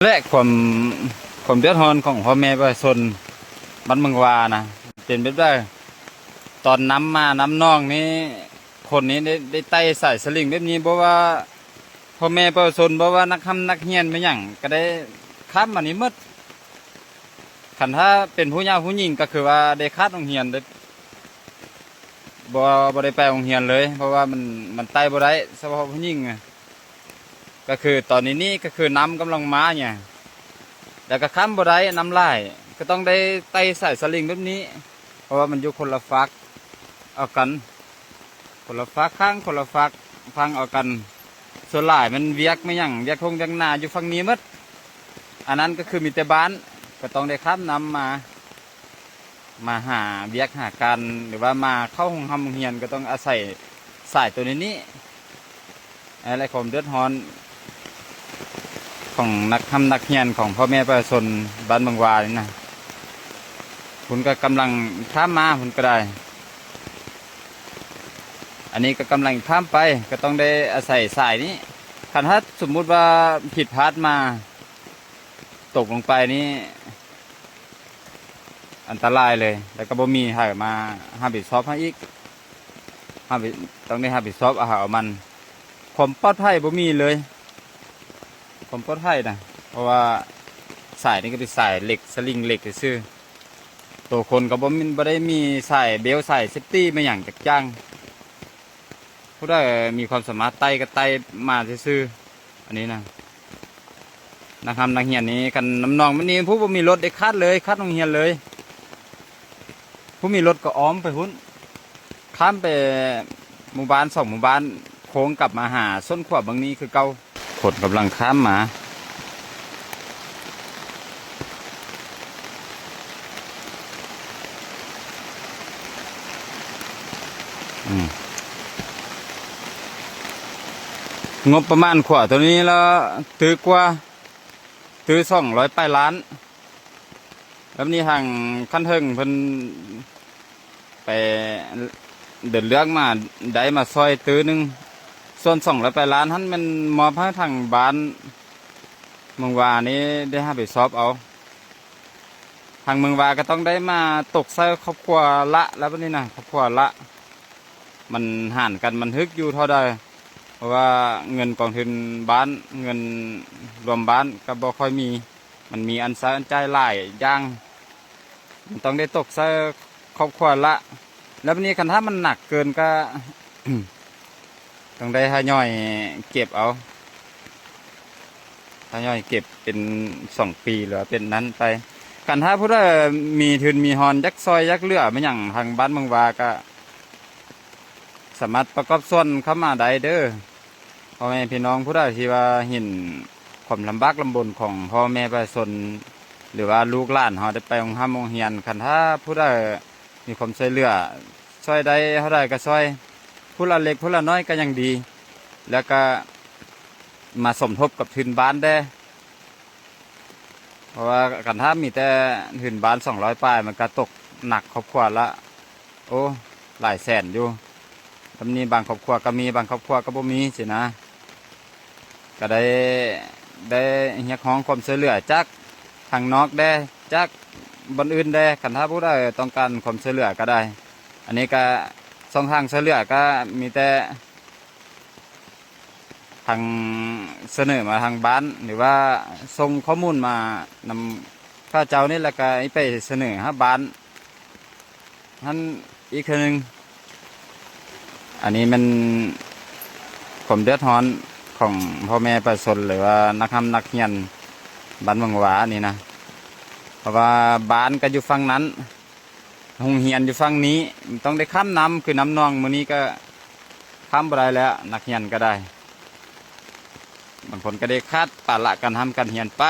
ແລະ ຄວາມ ຄວາມເດືອດຮ້ອນຂອງພໍ່ແມ່ປະຊາຊົນບ້ານເມືອງວານະ ເປັນແບບໃດ? ຕອນນ້ຳມານ້ຳນອງນີ້ ຄົນນີ້ໄດ້ ໄດ້ໄຕ່ສາຍສະລິງແບບນີ້ ບໍ່ວ່າພໍ່ແມ່ປະຊາຊົນ ບໍ່ວ່ານັກຮ່ຳນັກຮຽນແມ່ນຫຍັງ ກໍໄດ້ຂ້າມມານີ້ໝົດ. ຄັນຖ້າເປັນຜູ້ຍາວຜູ້ຍິງ ກໍຄືວ່າໄດ້ຂາດໂຮງຮຽນເດ້ ບໍ່ ບໍ່ໄດ້ໄປໂຮງຮຽນເລີຍ ເພາະວ່າມັນ ມັນໄຕ່ບໍ່ໄດ້ ສະເພາະຜູ້ຍິງ. ກໍຄືຕອນນີ້ນີ້ ກໍຄືນ້ຳກຳລັງມານີ້ ແລ້ວກໍຂ້າມບໍ່ໄດ້ ນ້ຳຫຼາຍ ກໍຕ້ອງໄດ້ໄຕ່ສາຍສະລິງແບບນີ້ ເພາະວ່າມັນຢູ່ຄົນລະຟາກເອົາກັນ ຄົນລະຟາກຂ້າງ ຄົນລະຟາກຝັ່ງເອົາກັນ. ສ່ວນຫຼາຍມັນວຽກແມ່ນຫຍັງ ວຽກທົ່ງວຽກນາຢູ່ຝັ່ງນີ້ໝົດ. ອັນນັ້ນກໍຄືມີແຕ່ບ້ານ ກໍຕ້ອງໄດ້ຂ້າມນ້ຳມາ ມາຫາວຽກຫາການ ຫຼືວ່າມາເຂົ້າໂຮງຮ່ຳໂຮງຮຽນ ກໍຕ້ອງອາໄສສາຍໂຕນີ້ນີ້. ແລະ ຄວາມເດືອດຮ້ອນຂອງນັກຮ່ຳນັກຮຽນ ຂອງພໍ່ແມ່ປະຊາຊົນບ້ານເມືອງວານີ້ນະ ພຸ້ນກໍກຳລັງຂ້າມມາ ພຸ້ນກໍໄດ້ ອັນນີ້ກໍກຳລັງຂ້າມໄປ ກໍຕ້ອງໄດ້ອາໄສສາຍນີ້. ຄັນຖ້າສົມມຸດວ່າຜິດພາດມາ ຕົກລົງໄປນີ້ ອັນຕະລາຍເລີຍ ແລ້ວກໍບໍ່ມີໃຜມາຮັບຜິດຊອບໃຫ້ອີກ ຮັບ ຕ້ອງໄດ້ຮັບຜິດຊອບເອົາໃຜເອົາມັນ. ຄວາມປອດໄພບໍ່ມີເລີຍ ຄວາມປອດໄພນະ ເພາະວ່າສາຍນີ້ກໍເປັນສາຍເຫຼັກ ສະລິງເຫຼັກຊື່ໆ ໂຕຄົນກໍບໍ່ມີ ບໍ່ໄດ້ມີສາຍເບວ ສາຍເຊບຕີແມ່ນຫຍັງຈັກຢ່າງ. ຜູ້ໃດມີຄວາມສາມາດໄຕ່ກໍໄຕ່ມາຊື່ໆ ອັນນີ້ນະ. ນັກຮ່ຳນັກຮຽນນີ້ ຄັນນ້ຳນອງມັນນີ້ ຜູ້ບໍ່ມີລົດໄດ້ຂາດເລີຍ ຂາດໂຮງຮຽນເລີຍ. ຜູ້ມີລົດກໍອ້ອມໄປພຸ້ນ ຂ້າມໄປໝູ່ບ້ານສອງໝູ່ບ້ານ ໂຄ້ງກັບມາຫາສົ້ນຂວາເບິ່ງນີ້ຄືເກົ່າ. ຄົນກຳລັງຂ້າມມາ ອືມ ງົບປະມານຂວາໂຕນີ້ລະ ຖືກວ່າ ຖືສອງຮ້ອຍປາຍລ້ານ. ແລ້ວນີ້ທາງຂັ້ນເທິງເພິ່ນໄປເດີນເລືອກມາ ໄດ້ມາຊ່ອຍຕື້ໜຶ່ງ ສ່ວນສອງຮ້ອຍປາຍລ້ານຫັ້ນ ແມ່ນມອບໃຫ້ທາງບ້ານເມືອງວານີ້ໄດ້ຮັບຜິດຊອບເອົາ. ທາງເມືອງວາກໍຕ້ອງໄດ້ມາຕົກໃສ່ຄອບຄົວລະ ແລ້ວບັດນີ້ນະ ຄອບຄົວລະ ມັນຫານກັນ ມັນຖືກຢູ່ເທົ່າໃດ ເພາະວ່າເງິນກອງທຶນບ້ານ ເງິນລວມບ້ານກໍບໍ່ຄ່ອຍມີ ມັນມີອັນໃຊ້ອັນຈ່າຍຫຼາຍຢ່າງ ມັນຕ້ອງໄດ້ຕົກໃສ່ຄອບຄົວລະ. ແລ້ວບັດນີ້ຄັນຖ້າມັນໜັກເກີນກໍ ຕ້ອງໄດ້ທະຍອຍເກັບເອົາ ທະຍອຍເກັບເປັນສອງປີ ຫຼືວ່າເປັນນັ້ນໄປ. ຄັນຖ້າຜູ້ໃດມີທຶນມີຮອນ ຢາກຊ່ອຍຢາກເຫຼືອແມ່ນຫຍັງ ທາງບ້ານເມືອງວາກໍ ສາມາດປະກອບສ່ວນເຂົ້າມາໄດ້ເດີ້ ພໍ່ແມ່ພີ່ນ້ອງຜູ້ໃດທີ່ວ່າເຫັນຄວາມລຳບາກລຳບົນຂອງພໍ່ແມ່ປະຊາຊົນ ຫຼືວ່າລູກຫຼານເຮົາໄດ້ໄປໂຮງຮ່ຳໂຮງຮຽນ. ຄັນຖ້າຜູ້ໃດມີຄວາມຊ່ວຍເຫຼືອ ຊ່ວຍໄດ້ເທົ່າໃດກໍຊ່ວຍ ຜູ້ລະເລັກຜູ້ລະນ້ອຍກໍຍັງດີ ແລ້ວກໍມາສົມທົບກັບທຶນບ້ານແດ່. ເພາະວ່າຄັນຖ້າມີແຕ່ທຶນບ້ານສອງຮ້ອຍປາຍ ມັນກະຕົກໜັກຄອບຄົວລະ ໂອ້ ຫຼາຍແສນຢູ່. ແລ້ວນີ້ບາງຄອບຄົວກະມີ ບາງຄອບຄົວກະບໍ່ມີຊີ້ນະ ກະໄດ້ ໄດ້ຮຽກຮ້ອງຄວາມຊ່ວຍເຫຼືອຈາກທາງນອກແດ່ ຈາກບ່ອນອື່ນແດ່ ຄັນຖ້າຜູ້ໃດຕ້ອງການຄວາມຊ່ວຍເຫຼືອກະໄດ້. ອັນນີ້ກະຊ່ອງທາງຊ່ວຍເຫຼືອກະມີແຕ່ ທາງສະເໜີມາທາງບ້ານ ຫຼືວ່າສົ່ງຂໍ້ມູນມານຳຂ້າພະເຈົ້ານີ້ ແລ້ວກະໄປສະເໜີຫາບ້ານຫັ້ນອີກເທື່ອໜຶ່ງ. ອັນນີ້ແມ່ນຄວາມເດືອດຮ້ອນຂອງພໍ່ແມ່ປະຊາຊົນ ຫຼືວ່ານັກຮ່ຳນັກຮຽນບ້ານເມືອງວານີ້ນະ ເພາະວ່າບ້ານກະຢູ່ຝັ່ງນັ້ນ ໂຮງຮຽນຢູ່ຝັ່ງນີ້ ຕ້ອງໄດ້ຂ້າມນ້ຳ ຄືນ້ຳໜອງ ມື້ນີ້ກະຂ້າມບໍ່ໄດ້ແລ້ວ ນັກຮຽນກະໄດ້ ບາງຄົນກະໄດ້ຂາດປະລະການຮ່ຳການຮຽນໄປ.